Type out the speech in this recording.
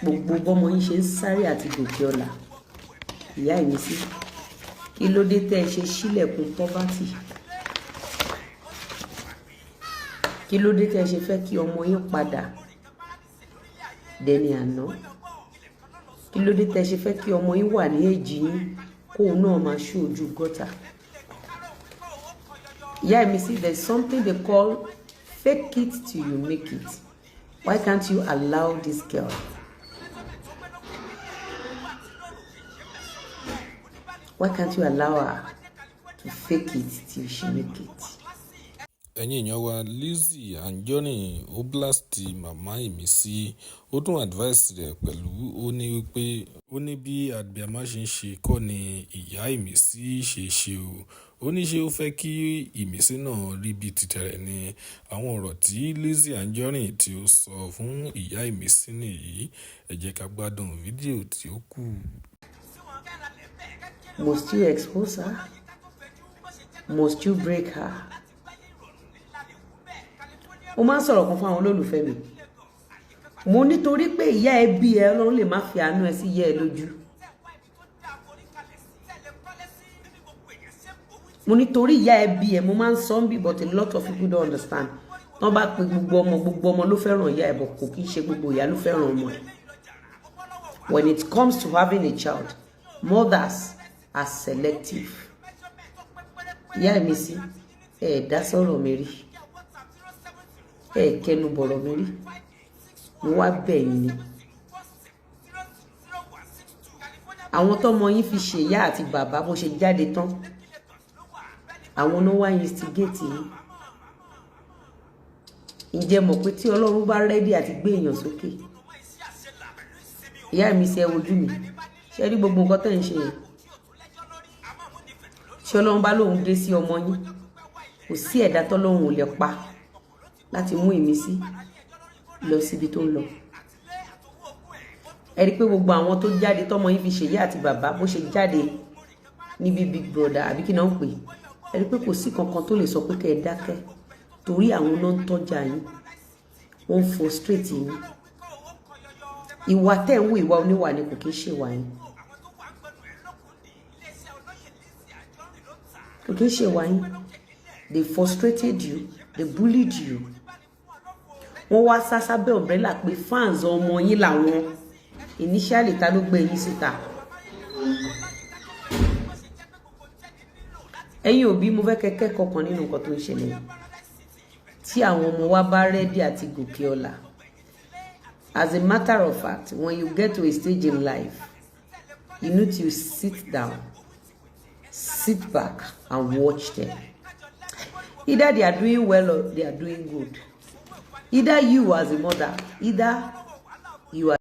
Gbogbo bọ́mọ yín ṣe ń sáré àti gòkè ọ̀la, ìyá Ìmísí, kí ló dé tẹ́ ẹ ṣe ṣílẹ̀kùn poverty? Kí ló dé tẹ́ ẹ ṣe fẹ́ kí ọmọ yín padà dẹni àná? Kí ló dé tẹ́ ẹ ṣe fẹ́ kí ọmọ yín wà ní èjì yín, kóun náà máa ṣú ojú gọ́tà? Ìyá Ìmísí, there is something they call fake it till you make it. Why can't you allow this girl? Why can't you allow her to fake it till she make it? Ẹ̀yin èèyàn wa, Lizzy Anjorin ó blast màmá Ìmísí, ó tún advice rẹ̀ pẹ̀lú. Ó ní wípé ó ní bí abiyamọ ṣe ń ṣe kọ́ ni ìyá Ìmísí ṣe ṣe o. Ó ní ṣé ó fẹ́ kí Ìmísí náà rí bí tìtẹ̀rẹ̀ ni. Àwọn ọ̀rọ̀ tí Lizzy Anjorin tí ó sọ fún ìyá Ìmísí nìyí. Ẹ jẹ́ ká gbádùn fídíò tí ó kù. Must you expose her? Must you break her? Mo máa ń sọ̀rọ̀ kan fún àwọn olólùfẹ́ mi. Mo nítorí pé ìyá ẹ bí ẹ, Ọlọ́run lè má fi àánú ẹ sí ìyá ẹ lójú. Mo nítorí ìyá ẹ bí ẹ, mo máa ń sọ ń bí, but a lot of people don't understand. Tọ́n bá pe gbogbo ọmọ, gbogbo ọmọ ló fẹ́ràn ìyá ẹ, bọ̀ kò kí ń ṣe gbogbo ìyá ló fẹ́ràn ọmọ ẹ. When it comes to having a child, mothers are selective. Ìyá mi sí ẹ dá sọ̀rọ̀ mi rí, ẹ kẹnu bọ̀rọ̀ mi rí, mo wá bẹ̀ yín ni. Àwọn tọmọ yín fi ṣèyá àti bàbá, bó ṣe jáde tán, àwọn náà wá instigate yín. Ǹjẹ́ mọ̀ pé tí Ọlọ́run bá ready àti gbé èèyàn sókè, ìyá mi ṣe, wojú mi, ṣe rí gbogbo nǹkan tẹ́ ń ṣe yẹn, tí Ọlọ́run bá lóun dé sí ọmọ yín, kò sí ẹ̀dá tọ́lọ́run ò lè pa láti mú Ìmísí lọ síbi tó ń lọ. Ẹ rí i pé gbogbo àwọn tó jáde tọmọ yín fi ṣèyá àti bàbá, bó ṣe jáde níbi Big Brother àbí kí náà ń pè, ẹ rí i pé kò sí kankan tó lè sọ pé kẹ́ ẹ dákẹ́, torí àwọn náà ń tọ́jà yín, wọ́n ń frustrate yín. Ìwà tẹ́ ń wù, ìwà oníwà ni, kò kí ń ṣèwà yín, kò kí ń ṣèwà yín. They frustrated you, they bullied you. Wọ́n wá sá sábẹ́ umbrella pé fans ọmọ yín làwọn. Initially, ta ló gbé yín síta? Ẹ̀yin òbí, mo fẹ́ kẹ́ kẹ́kọ̀ọ́ kan nínú nǹkan tó ń ṣẹlẹ̀. Tí àwọn ọmọ wa bá ready àti gòkè ọ̀la, as a matter of fact, when you get to a stage in life, you need to sit down, sit back and watch them. Either they are doing well or they are doing good. Either you as a mother, either you are